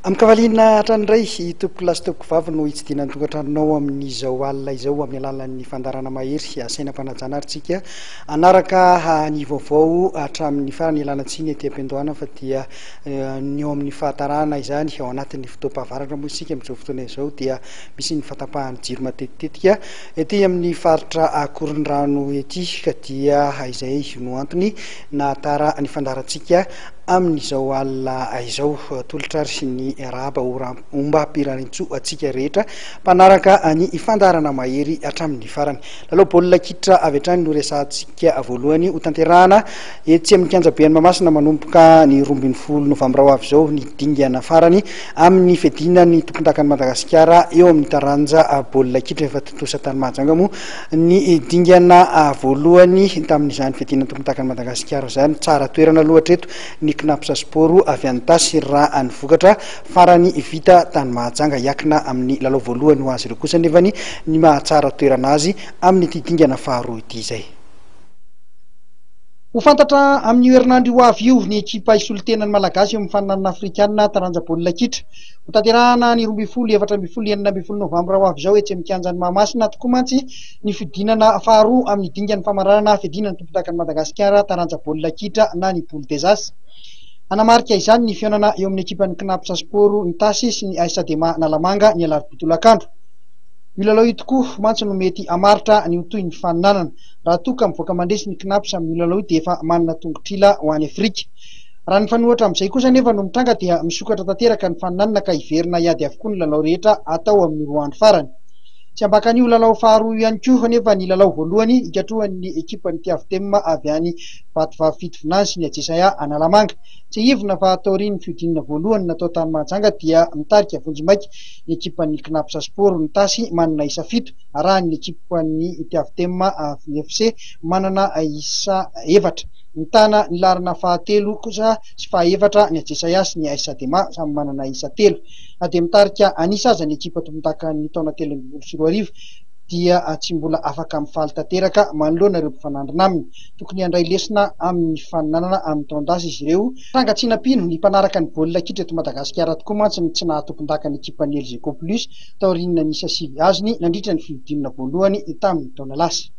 Amin-kafaliana hatrany indray i Tompokolahy sy Tompokovavy no hitsidihana ny tokantranonao amin'izao alina izao amin'ny alalan'ny fandaharana mahery. Asaina am-panajana ary tsika hanaraka ny vaovao hatramin'ny farany. Ialana tsiny ety am-piandohana fa dia ny eo amin'ny fahatarana izany ao anatin'ny fotoam-pahavaratra moa isika amin'izao fotoana izao dia misy ny fahatapahan'ny jiro matetitetika ety amin'ny faritra Ankorondrano ety ka dia izay no antony nahatara ny fandaharantsika Amin'izao alina izao, tolotra ary ny arahaba ombam-pirarintsoa antsika rehetra mpanaraka ny fandaharana Mahery hatramin'ny farany. Lalao baolina kitra avy hatrany no resahantsika voalohany hotanterahana etsy amin'ny kianjaben'i Mahamasina manomboka ny 12 novambra ho avy izao ny dingana farany amin'ny fiadiana ny tompondakan'i Madagasikara eo amin'ny taranja baolina kitra. Efa tontosa tany Mahajanga moa Ny dingana voalohany tamin'izany fiadiana ny tompondakan'i Madagasikara izany, tsara toerana aloha hatreto ny Cnaps Sport avy any Itasy raha ny vokatra farany vita tany Mahajanga. Hiankina amin'ny lalao voalohany ho azy ireo kosa anefa ny maha tsara toerana azy amin'ity dingana faharoa ity izay. Ho fantatra amin'io herinandro io ho avy io ny ekipa hisolo tena ny Malagasy eo amin'ny faninanana afrikanina taranja baolina kitra. Hotanterahana ny 12, 14, 16 novambra ho avy izao etsy amin'ny kianjan'i Mahamasina tokoa mantsy ny fihodinana faharoa amin'ny dingan'ny famaranana fiadiana ny tompondakan'i Madagasikara taranja baolina kitra na ny Poule des As. Hanamarika izany ny fihaonana eo amin'ny ekipan'ny Cnaps Sport Itasy sy ny AS Adema Analamanga ny alarobia tolakandro. Io lalao io tokoa mantsy no mety hamaritra ny ho tohin'ny faninanana. Raha toa ka mivoaka mandresy ny Cnaps amin'io lalao io dia efa manana tongotr'ila ho any Afrika. Raha ny mifanohitra amin'izay kosa anefa no mitranga dia misokatra tanteraka ny faninanana ka hiverina hiady avokoa ny lalao rehetra atao amin'ny roa andro farany. Tsy ambakan'io lalao faharoa io ihany koa anefa ny lalao voalohany hikatrohan'ny ekipan'ny Tiavtem avy any Vatovavy Fitovinany sy ny Ajesaia Analamanga. Tsiahivina fa taorian'ny fihodinana voalohany natao tany Mahajanga dia mitarika vonjimaika ny ekipan'ny Cnaps Sport Itasy manana isa fito arahin'ny ekipan'ny Tiavtem FC manana isa efatra. Mitana ny laharana fahatelo kosa sy fahaefatra ny Ajesaia sy ny AS Adema, samy manana isa telo. Na dia mitarika an'isa aza ny ekipa tompondakan'ny taona 2013 dia tsy mbola afaka mifaly tanteraka manoloana ireo mpifanandrina aminy. Tokony handray lesona amin'ny fifaninanana amin'ny taon-dasa izy ireo. Tranga tsy nampino ny mpanaraka ny baolina kitra eto Madagasikara tokoa mantsy ny tsy nahatompondaka ny ekipan'ny Elgeco Plus taorian'ny nanisa sivy azony nandritra ny fihodinana voalohany tamin'ny taona lasa.